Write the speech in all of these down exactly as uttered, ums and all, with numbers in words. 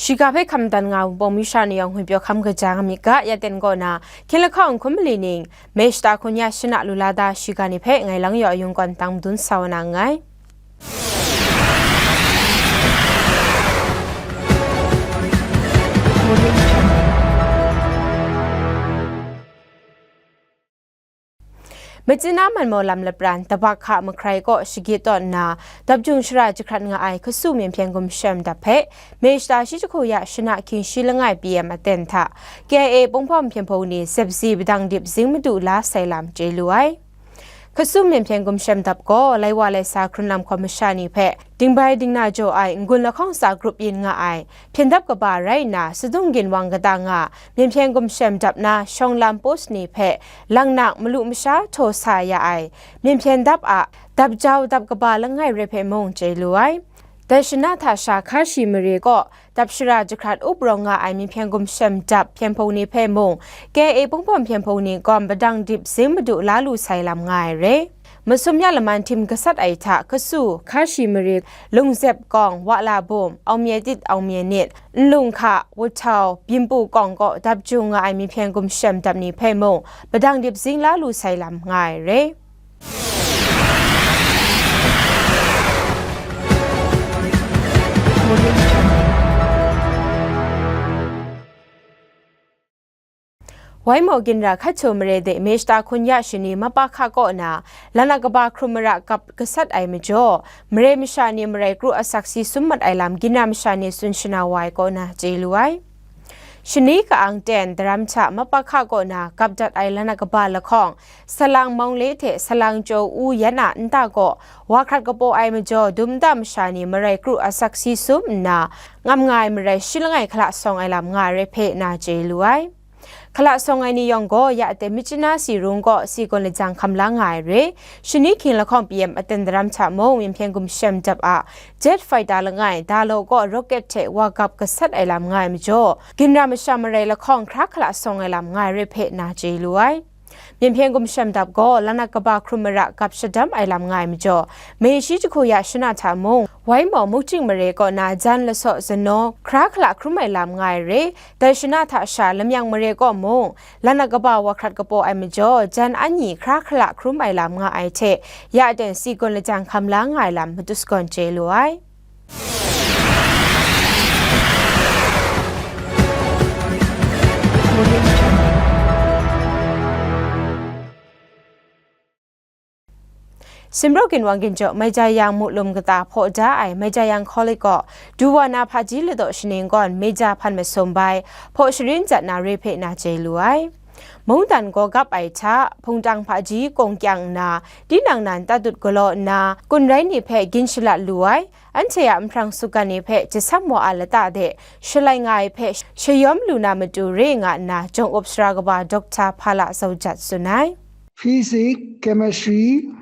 Shiga hpe hkam dan nga ai Wunpawng masha ni yawng ngwi pyaw hkam kaja nga myit ga, ya ten kaw na, hkying lahkawng hkum mali ning, May shata hkun ya shana lu la da shiga ni hpe ngai lang yaw ayung kawn tang madun sa wa na nngai. Machyina Manmaw lam lapran Tabak hka mahkrai kaw shagit tawn nna, dap jung shara jahkrat nga ai Kasu Myen Hpyen Gumshem dap hpe, May shata shi jahku ya shana hkying shi langai P M aten hta, K I A Pungpawm Hpyen Hpung ni zep si padang dip zing madu la sai lam chye lu ai. Kasu Myen Hpyen Gumshem dap gaw, lai wa lai sa hkrun lam hkawm masha ni hpe, dingbai dingna jaw ai n-gun lahkawng tsa grup yin nga ai, hpyen dap kaba rai nna, sadung ginwang kata nga, Myen Hpyen Gumshem dap na shawng lam post ni hpe, lang nak malu masha htaw sa ya ai, Myen Hpyen dap a, dap jau dap kaba langai re hpe mung chye lu ai. Dai shana hta sha Hkashi mare kaw, dap shara jahkrat up rawng nga ai Myen Hpyen Gumshem dap Hpyen Hpung ni hpe mung, K I A Pungpawm Hpyen Hpung ni gawm padang dip zing madu la lu sai lam nga ai re. Masum ya laman htim gasat ai hta Kasu, Hkashi mare, Lungzep kawng, Wala bum, Aungmye tit, Aungmye nit, Nlung hka, Wuhtau, Byin Pu kawng kaw dap jung nga ai Myen Hpyen Gumshem dap ni hpe mung, padang dip zing la lu sai lam nga ai re. Waimaw Ginra Hkatcho mare de May shata hkun ya shani Mapa hka kaw na, Lana kaba hkrum mara kap gasat ai majaw, mare masha ni marai kru asak si sum mat ai lam Ginra masha ni tsun shana wa ai kaw na chye lu ai. Shani ka-ang ten daram hta Mapa hka kaw na kap dat ai Lana kaba lahkawng, Salang Mawngle hte Salang Chyaw U yan a nta kaw, wa hkrat kapaw ai majaw, dum nta masha ni marai kru asak si sum nna, ngam nga ai marai shi langai hkala sawng ai lam nga ai re hpe na chye lu ai. Hkala sawng ai ni yawng gaw, ya ten Myitkyina Sirung kaw si gawn lajang hkam la nga ai re, shani hkying lahkawng P M aten daram hta mung, Myen Hpyen Gumshem dap a jet fighter langai, Dalaw kaw rocket hte wa gap gasat ai lam nga ai majaw, Ginra masha marai lahkawng hkra hkala sawng ai lam nga ai re hpe na chye lu ai. Myen Hpyen Gumshem dap gaw, Lana kaba hkrum mara kap shadam ai lam nga ai majaw, May shi jahku ya shana hta mung, Waimaw Mukching mare kaw na jan lasaw zanaw hkra hkala hkrum ai lam nga ai re, dai shana hta sha Lamyang mare kaw mung, Lana kaba wa hkrat kapaw ai majaw, jan anyi hkra hkala hkrum ai lam nga ai hte, ya ten si gawn lajang hkam la nga ai lam matu sagawn chye lu ai. Simraw ginwang ginjaw Maijayang mu lum kata hpaw da ai Maijayang College kaw, du wa na hpaji ladaw shaning gawn meja hpan masum bai, hpaw sharin jat na re hpe na chye lu ai. Mungdan gaw gap ai hta, hpungtang hpaji kung kyang nna, tinang nan tatut galaw nna, kun rai ni hpe gin shalat lu ai, anhte a nhprang sugan ni hpe jasam wa a lata de shalai nga ai hpe shayawm lu na matu re nga nna, jawng up sara kaba Doctor Hpala Zaujat tsun ai. Physics, Chemistry,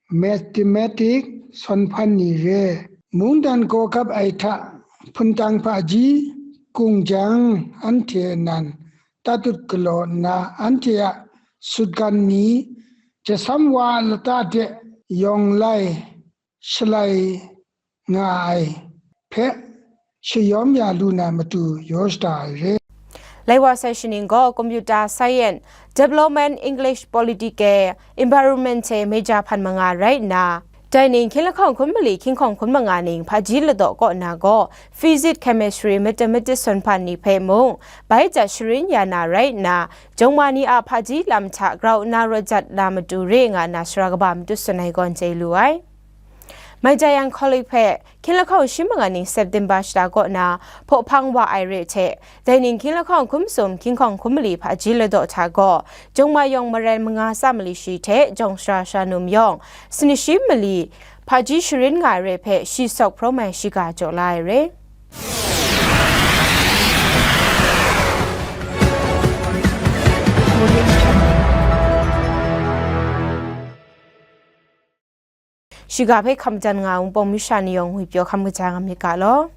Mathematics, sawn hpan ni re. Mungdan gaw gap ai hta, hpungtang hpaji, kung jang, anhte nan tatut galaw nna, anhte a sutgan ni, jasam wa a lata de yawng lai, shalai nga ai hpe shayawm ya lu na matu yaw shada ai re. Lai wa sai shaning gaw Computer Science, Development, English, Political, Environment hte meja hpan manga rai nna, dai ning hkying lahkawng hkun mali hkying hkawng hkun manga ning hpaji ladaw kaw na gaw, Physics, Chemistry, Mathematics sawn hpan ni hpe mung, bai jat sharin ya na rai nna, jawng ma ni a hpaji lam hta grau nna rawt jat na matu re nga nna sara kaba matu tsun ai gawn chye lu ai. Maijayang College hpe hkying lahkawng shi manga ning September shata kaw na hpaw hpang wa ai re hte, dai ning hkying lahkawng hkum sum hkying hkawng hkum mali hpaji ladaw hta gaw, jawng ma yawng marai manga tsa mali shi hte jawng sara sara num yawng, sanit shi mali hpaji sharin nga ai re hpe shi sawk hprawm ai shiga jaw la ai re. Shiga hpe hkam jan nga ai Wunpawng masha ni yawng ngwi pyaw hkam kaja nga myit ga law.